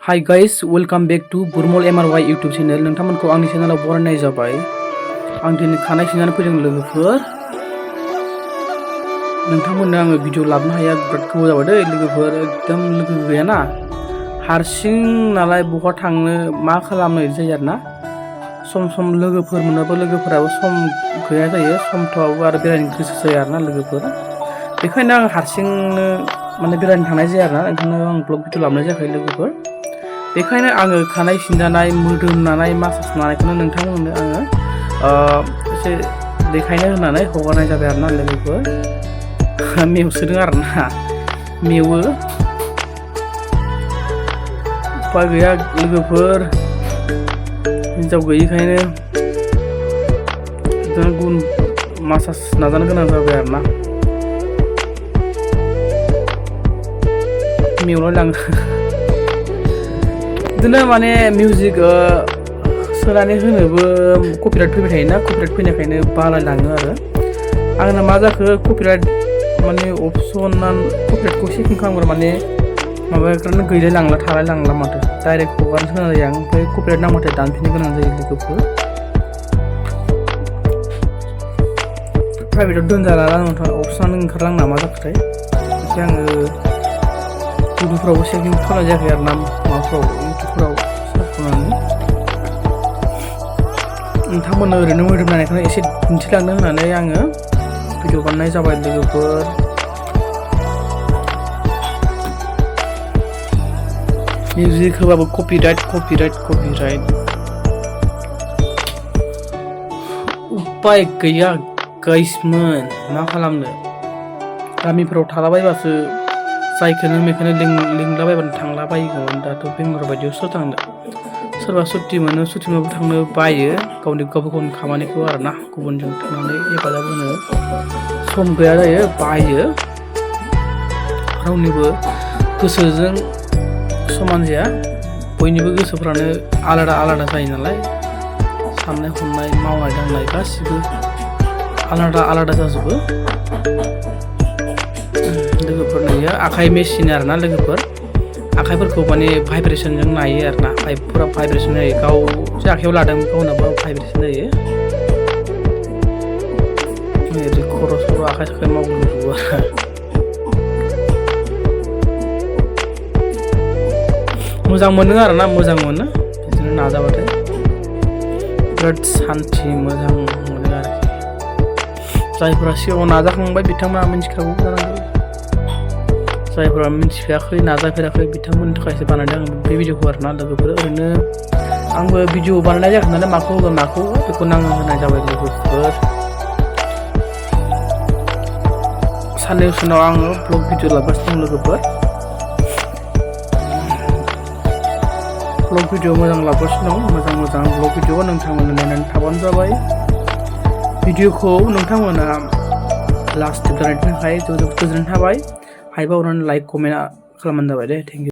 Hi guys, welcome back to BurmalMryYoutube channel. नोंथांमोनखौ आंनि चेनेलाव बरायनाय जाबाय। आं दिनै खानाय सिनजानो फैदों लोगोफोर। नोंथांमोननो आङो भिडिअ लाबोनो हाया बिराद गोबाव जाबाय दै लोगोफोर एकदम लोगो गैयाना हारसिं नालाय बहा थांनो मा खालामनो जायो आरोना सम लोगोफोर मोनाबो लोगोफोराबो सम गैया जायो समथ'आबो आरो बेरायनो गोसो जाया आरोना लोगोफोर बेखायनो आं हारसिंनो माने बेरायनो थांनाय जाया आरोना ओंखायनो आं ब्लग भिडिअ लाबोनाय जायाखै लोगोफोर बेखायनो आङो खानाय सिनजानाय मोदोम नानाय मासाज नानायखौनो नोंथांमोननो आङो एसे देखायनो होननानै हगारनाय जाबाय आरोना लोगोफोर मेवसोदों आरोना मेवो उपाय गैया लोगोफोर हिन्जाव गैयिखायनो गुबुन मासाज नाजानो गोनां जाबाय आरोना मेवलाय लाङो बिदिनो माने मिउजिक सोनानै होनोबो कपिराइट फैबाय थायोना कपिराइट फैनायखायनो बालायलाङो आरो आंना मा जाखो कपिराइट माने अपसना कपिराइटखौ सेटिं खालामग्रा माने माबायानो गैलाय लांला थालाय लांला माथो डाइरेक्ट हगारनो गोनां जायो आं ओमफ्राय कपिराइट नांबाथाय दानफिननो गोनां जायो लोगोफोर प्राइभेटाव दोनजाला नोंथां अपसनानो ओंखारलांना मा जाखोथाय ओमफ्राय आङो इउटुबफोरावबो सेटिं खालामनाय जायाखै आरो ना माबाफ्राव इउटुबफोराव सार्च खालामनानै नोंथांमोननो ओरैनो मोदोम नायखौनो एसे दिन्थिलांनो होननानै आङो भिडिअ बानायनाय जाबाय लोगोफोर मिउजिक होबाबो कपिराइट उपाय गैया गाइसमोन मा खालामनो गामिफोराव थालाबायबासो जायखौनो मेखौनो लिंलाबायबानो थांलाबायगौमोन दाथ' बेंगालर बायदियाव सोर थांनो सोरबा सुटि मोनो सुटि मोनाबो थांनो बायो गावबा गावनि खामानिखौ आरोना गुबुनजों थांनानै हेफाजाब होनो सम गैया जायो बायो रावनिबो गोसोजों समान जाया बयनिबो गोसोफ्रानो आलादा जायो नालाय साननाय हनाय मावनाय दांनाय गासिबो आलादा जाजोबो लोगोफोर नायो आखाइ मेसिन आरोना लोगोफोर आखाइफोरखौ माने भाइब्रेसनजों नायो आरोना पाइपफोरा भाइब्रेसन जायो गाव जे आखाइयाव लादों गावनाबो भाइब्रेसन जायो ओरै खर' आखाइ मावजोबो आरो मोजां मोनो आरोना मोजां मोनो बिदिनो नाजाबाथाय बिराद सान्थि मोजां मोनो आरोखि जायफोरा सिगाङाव नाजाखांबाय बिथांमोना मिथिखागौ जानांगौ जायफोरा मिथिफेराखै नाजाफेराखै बिथांमोननि थाखायसो बानायदों आं बे भिडिअखौ आरोना लोगोफोर ओरैनो आंबो भिडिअ बानायनाय जायाखै नालाय माखौ होगोन माखौ बेखौ नांगौ होनाय जाबाय लोगोफोर साननैसो उनाव आङो ब्लग भिडिअ लागासिनो दं लोगोफोर ब्लग भिडिअ मोजां लागासिनो दं मोजां ब्लग भिडिअ नोंथांमोना नायनानै थाबानो जाबाय भिडिअखौ नोंथांमोना लास्ट जोबजानायनि थाखाय जोबोद गोजोननाय थाबाय हायोबा अननानै लाइक कमेन्ट खालामबानो जाबाय दे थेंक इउ